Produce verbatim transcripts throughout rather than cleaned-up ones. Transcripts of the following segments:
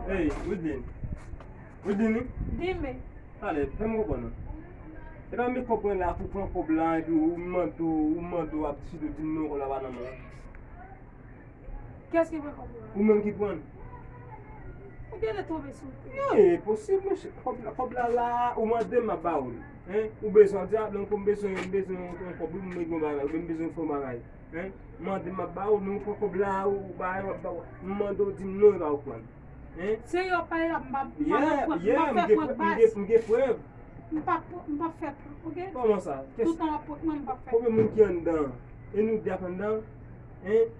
Hey, Wideline. Wideline, wi? Di m. Talè, fè m konprann non. E pa m konprann la pou pran kòb la, epi ou mande w, ou mande w ap diskite, ou di m non, kòb la pa nan men w. Kiyès ki pran kòb la? Ou menm ki pran. Ou genlè twonpe sou tèt. Non, e posib, monchè. Kòb la, kòb la la, ou mande m, m ap ba ou l. Hein? Ou bezwen, w di a, donk, m bezwen, m bezwen yon kòb, wi, m bezwen yon bagay, oubyen m bezwen fè yon bagay. Hein? Mande m, m ap ba ou, non, pran kòb la, ou bagay, m ap ba ou. M mande w, di m non, e pa ou k pran. Hein? Serye, w ap pale la, m p ap, m p ap Yeah, pran, m p yeah, ap m fè gen prank pre-, m baz. gen, m gen prèv. M p ap, m p ap fè prank, oke? Kòman sa? Kès- Toutan w ap prank mwen, m p ap fè. Konbyen moun ki anndan? E nou de k anndan? Hein?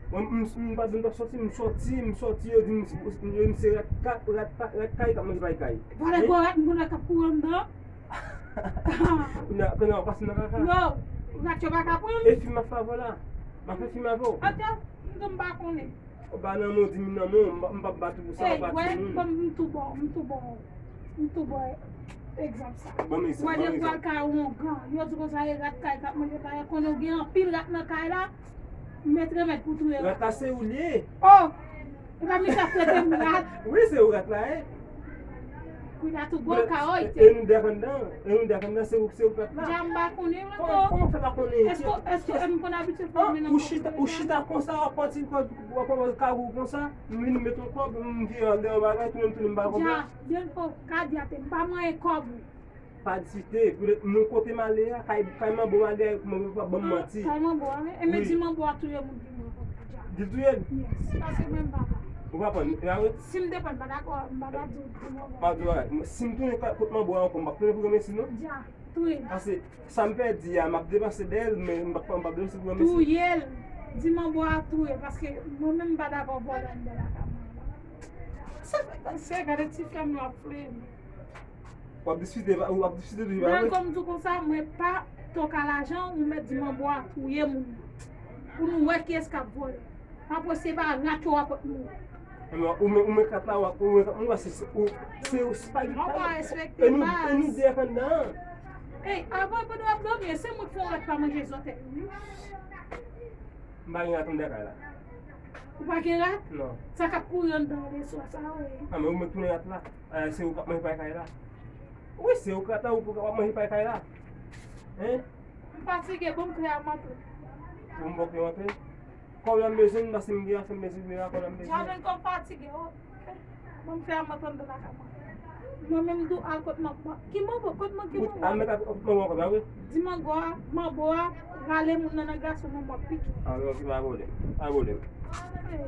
Mwen, m, m, m pa di m t ap sòti, m sòti, m sòti, yo di m, yo di m se rat ka-, rat pa-, rat kay k ap manje pay kay. Vòlè Hein? gwo rat, m konnen k ap kouri anndan. Kounye a, kounye a, w pase nan kaka. Non, rat yo pa ka pran. E fim ap fè avè w la? M ap fè fim avè w. Atò, m di m pa konnen. Ou pa nan men w, di m nan men w, m pa, m p ap bat ou pou sa, ou pa timoun. Ey, wè, ban m, m tou ba w, m tou ba w, m tou ba w egzanp sa. Ban m egzanp, ban m egzanp. Wè, depi w al kay yon gran, yo di konsa, e rat kay k ap manje pay, konnen w gen anpil rat nan kay la, m met remèd pou touye rat. Rat la se ou l ye. Oh! E pa misye ap trete m rat. Wi, se ou rat la ye. Kounye a tou gwo kawoy te. E nou de k anndan, e nou de k anndan, se ou, se ou k rat la. Dja m pa konnen ankò. Kòman, kòman w fè pa konnen? Èske, èske m konn abitye fè men nan kòb? Ou chita, ou chita konsa, w ap pati, w ap, w ap, w ap kagou konsa, m vin met yon kòb, m vire al dèyè yon bagay, tounen m tounen m pa kòb la. Dja, byen fò, Kadia te, m pa manyen kòb ou. Pa diskite, poutèt nou kote m ale a, kay, kay manbo m ale a, manbo pa ban m manti. Kay manbo a, wi. E men di manbo a touye moun pou mwen, pou Dja. Di l touye l? Yes, paske mwen m pa pran. Ou pa pran, e pa vre? Si m te pran, m pa dakò, m pa ta di w di manbo a. Pa di w, si m tounen kot manbo a ankò, m p ap tounen pou granmesi non. Dja, touye l. Paske sa m pèdi a, m ap depanse dèyè l, men m p ap, m p ap depanse pou granmesi. Touye l. Di manbo a touye, paske mwen menm m pa dakò vòlè anndan lakay mwen la. Sa fè, se gade ti frè m yo ap flennen. W ap diskite, w ap diskite toujou, pa vre? Nan kòm di w konsa, mwen pa toka lajan, ou mèt di manbo a touye moun nan. Pou nou wè kiyès k ap vòlè. Apre se pa rat yo w ap mouri. Ou men, ou men rat la, w ap, ou men rat, ou wè se, se, ou, se, se pa, ou pa respekte baz. E nou, e nou de k anndan. Ey, avan pandan w ap dòmi, se mwen k fè yon rat pa manje zòtèy ou, wi. M pa gen rat anndan kay la. Ou pa gen rat? Non. Sa k ap kouri anndan leswa sa, wi. A, men ou men tounen rat la. A, se ou k ap manje pay kay la. Wi, se ou k ap, ou k ap manje pay kay la. Hein? M fatige, ban m klè a m antre. Pou m ba w klè w antre? Kòb la m bezwen, paske m gen afè m bezwen, men kòb la m bezwen. Jaden kòb fatige, o. Ban m klè a m antre anndan lakay mwen. Mwen menm m di w al kot manbo a. Ki manbo? Kot manbo? Ki manbo? Al met ak kot manbo a, pa vre? Di manbo a, manbo a rale moun nan nan gason, manbo a pike. A, ok, pa pwoblèm. Pa pwoblèm. Ey.